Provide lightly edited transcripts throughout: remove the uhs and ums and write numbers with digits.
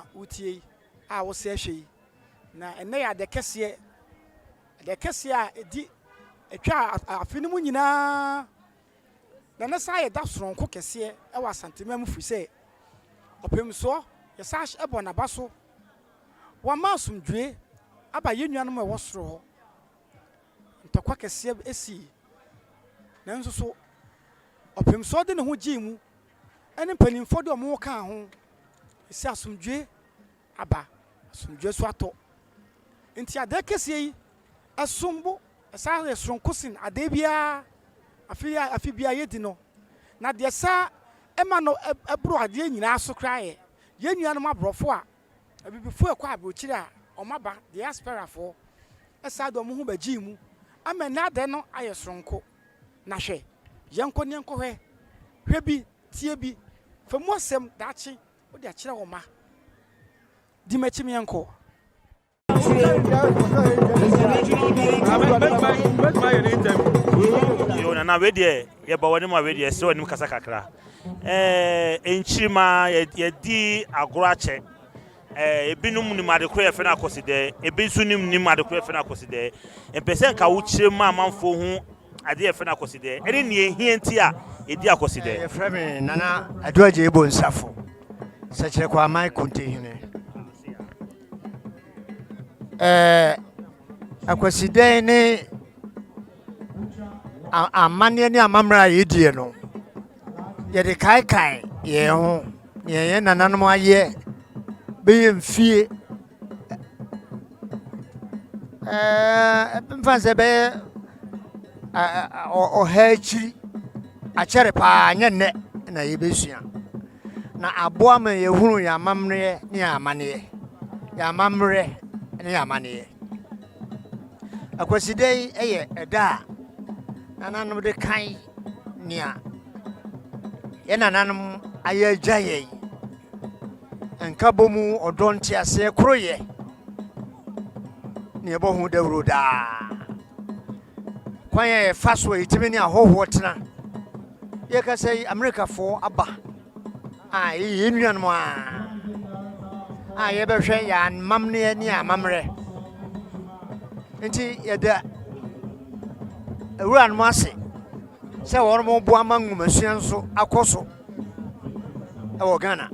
a wotie yi a wosɛ hwɛ yi. Na ɛnnɛ yɛ ade kɛseɛ, ade kɛseɛ a ɛdi atwa afe no mu nyinaa. Na ɛnɛ saa yɛ da soronko kɛseɛ ɛwɔ Asanteman mu, firi sɛ ɔpemsoɔ yɛsa ɛbɔ n'aba so. Wama asomdwoe aba yɛn nuanom a ɛwɔ soro hɔ. Ntɔkwa kɛseɛ esi, nanso so ɔpemsoɔ de ne ho gyee mu ɛne mpanimfoɔ de ɔmo kaa ho esi asomdwoe aba, asomdwoe so atɔ. Nti adeɛ kɛseɛ yi ɛsom bo, ɛsan yɛ soronko sen adeɛ biara afe a afe biara yɛdi no. Na deɛ saa ɛma no ɛboro adeɛ nyinaa so koraa yɛ yɛn nuanom aborɔfo a abibifoɔ ɛkɔ aburokyire a ɔmo aba diasporafoɔ ɛsaa de ɔmo ho bɛgyee mu ama ɛnɛ adeɛ no ayɛ soronko. Na hwɛ, yɛnkɔ ne yɛnkɔ hwɛ, hwɛ bi, tie bi, fa mu asɛm daakye wode akyerɛ wo ma. Di m'akyi, yɛnkɔ. Yo, nana, wei deɛ yɛbɔ w'anim a, wei deɛ ɛsrɛ w'anim kasa kakra. Nkyirima yɛdi agorɔ akyɛ. Ebinom nim ade koro yɛfrɛ no akɔsidɛ, ebi nso nim ade koro yɛfrɛ no akɔsidɛ. Mpɛ sɛ nka wokyerɛ mu amanfoɔ ho ade yɛfrɛ no akɔsidɛ ɛne nea ehia nti a yɛdi akɔsidɛ. Yɛfrɛ me Nana Aduagye Ebo Nsafo, Sɛkyerɛ Kwaman Kontehene. Akwasidɛn ne amanneɛ ne amammerɛ a yɛdie no, yɛde kaekae yɛn ho nea yɛn nananom ayɛ bɛyɛ mfie mfa sɛ bɛyɛ 100 akyiri akyɛre paa. Nyɛ nnɛ na yɛbɛsua na aboa ma yɛhunu yɛn amammerɛ ne yɛn amanneɛ, yɛn amammerɛ ne yɛn amanneɛ. Akwasida yi yɛ ɛda a nananom de kan nea yɛn nananom ayɛ agya yɛn, nkabɔ mu, ɔdɔ, nteaseɛ, koroyɛ ne yɛbɔ ho dawuro daa. Kwan a yɛfa so a yɛtumi ne ahɔhoɔ tena, yɛkasa yi, Amerikafoɔ aba a ɛyɛ yɛn nuanom a yɛbɛhwɛ yɛn amammerɛ ne yɛn amammerɛ. Nti yɛda awuranom ase sɛ wɔn boa ma nwomasua nso akɔ so ɛwɔ Ghana.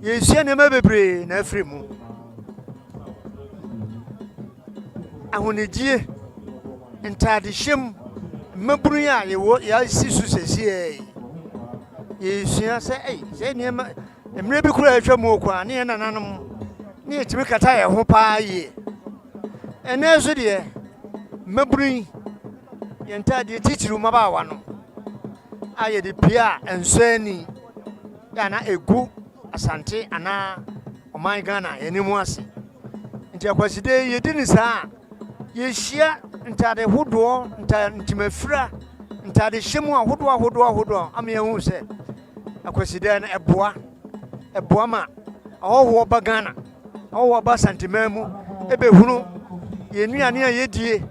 Yɛsua nneɛma bebree na afiri mu, ahonidie, ntadehyɛm, mmabunu yi a yɛwɔ yɛasi so sɛsiɛ yi. Yɛsua sɛ ɛyi sɛ nneɛma mmerɛ bi koraa atwa mu okɔ a ne yɛn nananom ne yɛtumi kata yɛn ho paa yie. Ɛnɛ nso deɛ, mmabunu yi, yɛn ntadeɛ titiriw mmabaawa no a yɛde pie a nsɔ ani yɛ ana egu Asante anaa ɔman Ghana yɛn mu ase. Nti Akwaside yi, yɛdi ne saa a yɛhyia ntade hodoɔ, nta ntimafira, ntade hyɛ mu ahodoɔ ahodoɔ ahodoɔ ama yɛhu sɛ Akwaside no ɛboa ma ahɔhoɔ ba Ghana, ahɔhoɔ ba Asanteman mu ɛbɛhunu yɛn nnuane a yɛdie,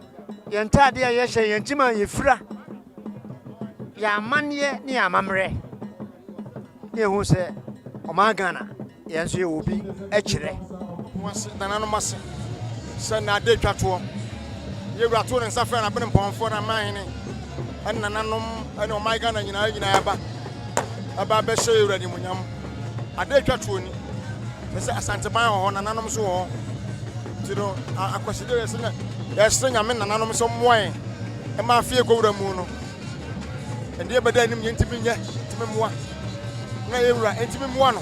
yɛn ntade a yɛhyɛ, yɛn ntima a yɛfira, yɛn amanneɛ ne yɛn amammerɛ, ne yɛhu sɛ ɔman Ghana yɛn nso yɛwɔ bi kyerɛ. Mo ase, nananom ase sɛ na ade atwa toɔ. Yɛwura to ne nsa frɛ no abene mpɔnfoɔ no, amanhene ɛne nananom ɛne ɔman Ghana nyinaa nyinaa ɛba bɛhyɛ yɛwura animuonyam. Ade atwa toɔ ni sɛ Asanteman wɔ hɔ, nananom nso wɔ hɔ. Nti no Akwaside yɛ sɛ yɛsrɛ Nyame nananom sɛ mmoa yɛn ɛma afei kɔwura mu no ɛdeɛ bɛda anim yɛn ntumi nyɛ, ntumi mmoa na yɛwura ntumi mmoa no,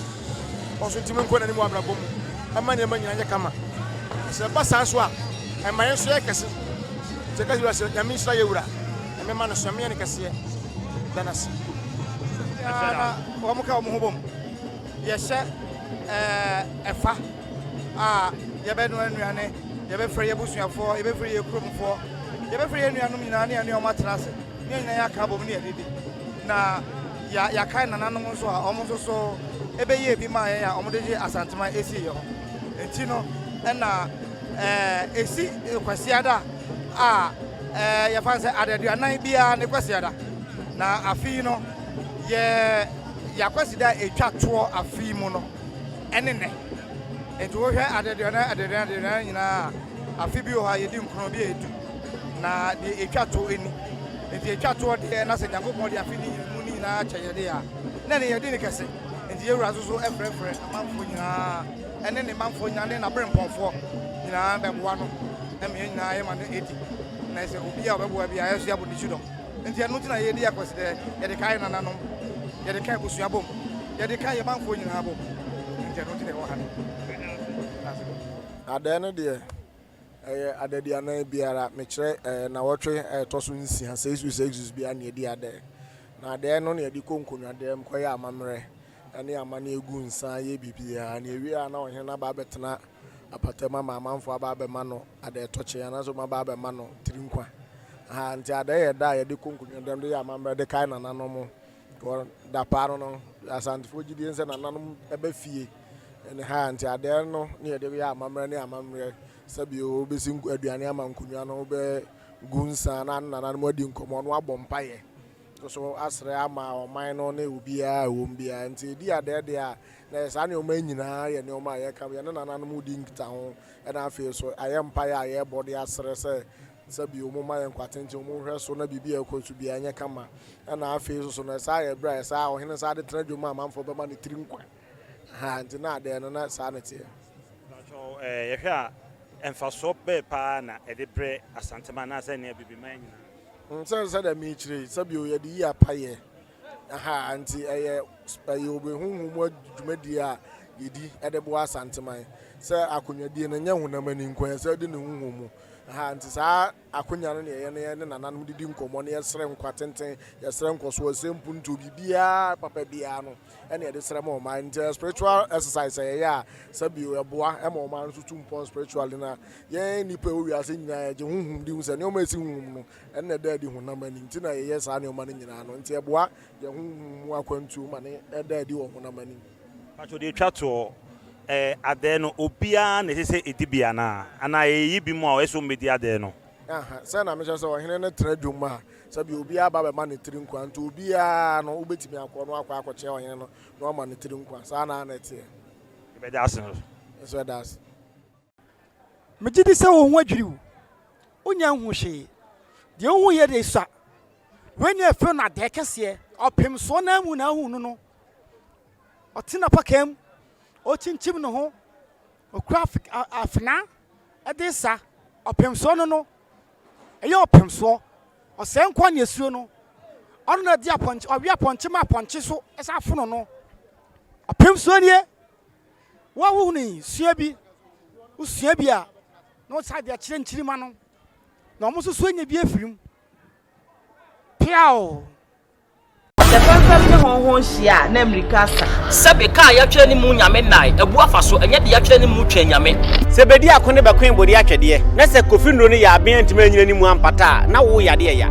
ɔnso ntumi nkɔ n'anim wɔ abrabɔ mu ɛma nneɛma nyinaa nyɛ kama. Sɛ ɛba saa nso a, ɛma yɛn nso yɛ kɛse. Sɛ kɛse wura sɛ Nyame nhyira yɛ wura, Nyame ma no so, Nyame yɛ no kɛseɛ da no ase. Na wɔn ka wɔn ho bom yɛhyɛ ɛfa a yɛbɛnoa nnuane, yɛbɛfrɛ yɛ busuafoɔ, yɛbɛfrɛ yɛ kuromfoɔ, yɛbɛfrɛ yɛ nuanom nyinaa ne yɛne wɔn atena ase ne yɛn nyinaa yɛaka abom ne yɛdidi na yɛakae nananom nso a wɔn nso so ɛbɛyɛ bi maa yɛn a wɔde gye Asantema esi yɛ hɔ. Nti no ɛna esi Kwasiada a yɛfa sɛ adaduanan biara ne Kwasiada. Na afei no yɛ yɛakwasida a ɛtwa toɔ afei mu no ɛne nɛ. Nti wohwɛ adaduanan adaduanan adaduanan nyinaa a, afe bi wɔ hɔ a yɛdi nkron, bi a ɛdu, na deɛ ɛtwa to ni. Nti ɛtwa toɔ deɛ na sɛ Nyankopɔn de afe no mu no nyinaa kyɛ yɛn deɛ a, na ɛne yɛdi no kɛse. Nti yɛn wura nso so frɛfrɛ amanfoɔ nyinaa ɛne ne manfoɔ nyinaa ne n'aberempɔnfoɔ nyinaa bɛboa no ma yɛn nyinaa yɛma no ɛdi. Na sɛ obi a ɔbɛboa biara yɛn nso yɛabɔ ne kyidɔm. Nti ɛno nti na yɛdi Akwasidaɛ, yɛde kae nananom, yɛde ka abusua bom, yɛde ka yɛn manfoɔ nyinaa bom. Nti ɛno nti na yɛwɔ ha no. Adɛɛ no deɛ, ɛyɛ adaduanan biara, mekyerɛ ɛɛ nnawɔtwe a ɛtɔ so nsia, seisus seisus biara na yɛdi adɛɛ. Na adɛɛ no na yɛde kɔ nkonnwadɛm kɔyɛ amammerɛ ne amanneɛ gu nsa yɛ biribiara. Na yɛwie a na ɔhene no aba abɛtena apata mu ama amanfoɔ aba abɛma no adɛɛtɔkye anaasɛ wɔn aba abɛma no tiri nkwa. Aha, nti adɛɛ yɛ da a yɛde kɔ nkonnwadɛm de yɛ amammerɛ de kae nananom. Wɔ dapaa no no, Asantefoɔ gyidie ne sɛ nananom ba fie ne ha nti adɛɛ no ne yɛde yɛ amammerɛ ne amammerɛ sɛbi wobɛsi aduane ama nkonnwa no, wobɛgu nsa na ne nananom adi nkɔmmɔ na wabɔ mpaeɛ nso asrɛ ama ɔman no ne obiara a ɛwɔ mu biara. Nti ɛdi adɛɛ deɛ a na yɛ saa nneɛma yi nyinaa yɛ nneɛma a yɛka yɛne nananom di nkitaho ɛna afei nso ayɛ mpaeɛ a yɛbɔ de asrɛ sɛ Sɛ bio, momma yɛn nkwa tenten, monhwɛ so na biribi a ɛrekɔ so biara nyɛ kama. Ɛna afei nso so no, ɛsaa yɛ berɛ a ɛsaa ɔhene saa de tena dwom a amanfoɔ bɛma ne tiri nkwa. Ahaa, nti na adeɛ no na saa na ɛteɛ. Mpakyɛw, yɛhwɛ a, mfasoɔ bɛɛ paa na ɛde brɛ Asanteman anaasɛ nea Abibiman nyinaa? Sɛ sɛdeɛ merekyerɛ yi, sɛ bio yɛde yi apayɛ, ahaa, nti ɛyɛ ɛyɛ obi honhom mu dwumadie a yɛdi de boa Asanteman. Sɛ akonnwadie no, ɛnyɛ honam ani nko, ɛsɛ sɛ wode ne honhom mu. Aha, nti saa akonya no na yɛyɛ na yɛne nananom didi nkɔmmɔ na yɛsrɛ nkwa tenten, yɛsrɛ nkɔsoɔ, yɛsrɛ mpuntuo, biribiara papa biara no ɛna yɛde srɛ ma ɔman. Nti ɛyɛ spiritual exercise a yɛyɛ a sɛbio ɛboa ma ɔman nso tu mpɔn spiritually na yɛn nnipa ɛwɔ wiase nyinaa yɛgye honhom di hu sɛ nneɛma ɛsi honhom no ɛna ɛda adi honam ani nti na yɛyɛ saa nneɛma no nyinaa no nti ɛboa yɛn honhom mu akwantuo ma ne ɛda adi wɔ honam ani. Pakyɛw deɛ etwa toɔ, ɛɛ adɛɛ no obiara na ɛsɛ sɛ ɛdi bi anaa? Anaa yɛyi bi mu a ɛsɛ sɛ wɔbɛdi adɛɛ no? Aha, sɛ na mekyerɛ sɛ ɔhene no tra dwom a, sɛbi obiara ba bɛma ne tiri nkwa, nti obiara no wobɛtumi akɔ na wakɔ akɔkyea ɔhene no na wama ne tiri nkwa. Saa na na ɛteɛ. Yɛbɛda ase nso. Nso ɛda ase. Megye di sɛ wo ho adwiri wo. Wonnya nhuu hwee. Deɛ wohuiɛ deɛ esua. Wei ne ɛfrɛ no adɛɛ kɛseɛ. Ɔpemsoɔ no ara mu na ahuu no no. Ɔte n'apakan mu, ɔrekyinkyim ne ho, ɔkura afena de resa. Ɔpemsoɔ no no, ɛyɛ ɔpemsoɔ. Ɔsɛe nkoa ne asuo no. Ɔno na ɔde apɔnkye, ɔwe apɔnkye ma apɔnkye so san fono no. Ɔpemsoɔ nie. Wo a wohunu yi, sua bi. Wosua bi a, na wosan de akyerɛ nkyirimma no, na wɔn nso so anya bi afiri mu. Peaw! Sɛ fɛmfɛm ne hɔnhɔn hyia a, na mmirika asa. Sɛbe ka a yɛatwerɛ ne mu Nyame nnae, abu afa so, ɛnyɛ deɛ yɛatwerɛ ne mu Twɛn Nyame. Sɛ bedi ako ne bɛkoe bode atwɛdeɛ, na sɛ Kofi nnuro no yɛ aben antumi anyina ne mu ampata a, na wo yadeɛ ya.